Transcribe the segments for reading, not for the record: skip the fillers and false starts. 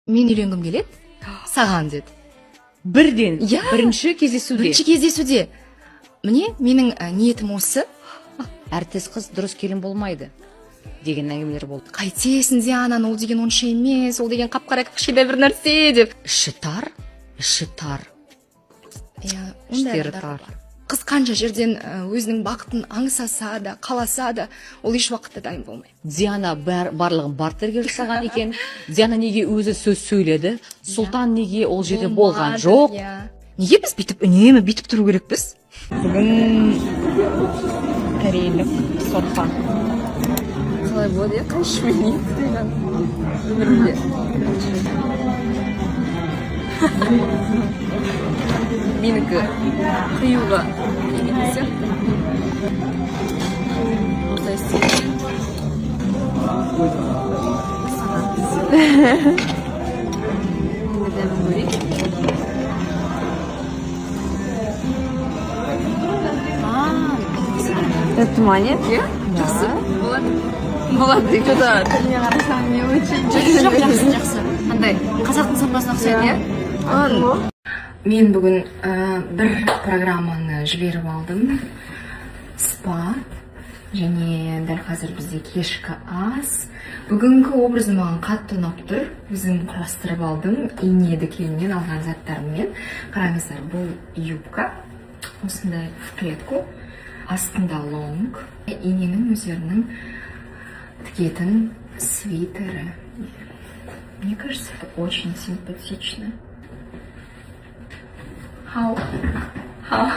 Мен үйленгім келеді саған, деді. Бірден? Иә. Бірінші кездесуде? Бірінші кездесуде. Міне, менің ниетім осы. Әртіс қыз дұрыс келін болмайды деген әңгімелер болды. Қайтесің, Диананы, ол деген онша емес, ол деген қап қара кішкентай бір нәрсе деп. Іші тар, іші тар. Иә, ондай Іштері адамдар тар. бар. Қыз қанша жерден өзінің бақытын аңсаса да, қаласа да, ол еш уақытта дайын болмайды. Диана барлығын бартерге жасаған екен. Диана неге өзі сөз сөйледі? Сұлтан неге ол жерде болған Болмады, жоқ? Иә. Неге біз бүйтіп, үнемі бүйтіп тұру керекпіз? Бүгін корейлік сорпа. Қалай болады, иә? Қаншамен өмірімде бірінші рет. Менікі қиюға келмейтін сияқты. Осылай істейді. Енді дәмін көрейік. Тәтті ма, не? Иә, жақсы болады, болады. Что-то тіліне қарасам, не очень. Жоқ, жақсы, жақсы. Андай қазақтың сорпасына ұқсайды, иә. Мен бүгін бір программаны жіберіп алдым, спа, және дәл қазір бізде кешкі ас. Бүгінгі образым маған қатты ұнап тұр, өзім құрастырып алдым ине дүкенінен алған заттарыммен. Қараңыздар, бұл юбка осындай в клетку, астында лонг, иненің өздерінің тігетін свитері. Мне кажется, это очень симпатично. Хау хау.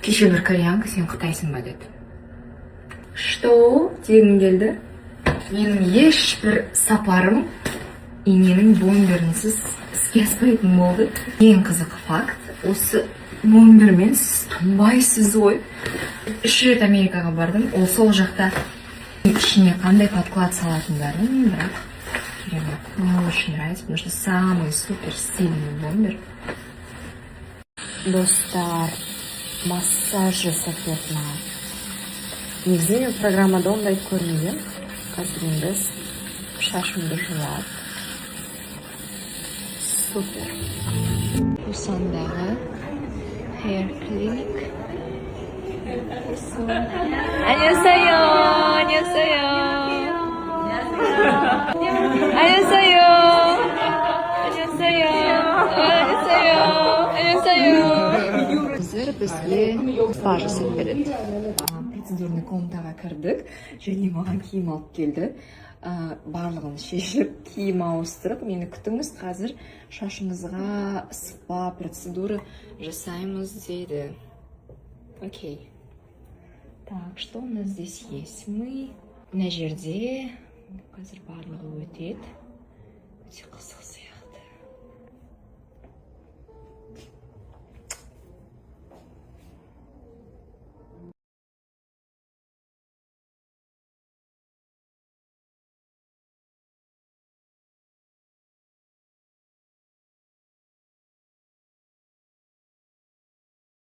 Кеше бір кореянка: «Сен қытайсың ба?» – деді. «Что?» – дегім келді. Менің ешбір сапарым иненің бомберінсіз іске аспайтын болды. Ең қызық факт: осы бомбермен сіз тоңбайсыз ғой. Үш рет Америкаға бардым, ол сол жақта ішіне қандай подклад салатындарын, бірақ керемет. Мне очень нравится, потому что самый супер стильный бомбер. Достар, массаж жасап берді маған. Негізінде мен программада ондайды көрмегенмін. Қазір енді шашымды жуады. Супер. Пусандағы hair clinic. 안녕하세요. 안녕하세요. 안녕하세요. 안녕하세요. 안녕하세요. 안녕하세요. Қазір бізге спа жасап береді. Процедурный комнатаға кірдік және маған киім алып келді. Барлығын шешіп, киім ауыстырып, мені күтіңіз, қазір шашыңызға спа процедура жасаймыз дейді. Окей. Так, что у нас здесь есть? Мы мына жерде қазір барлығы өтеді. Өте қызық сияқты.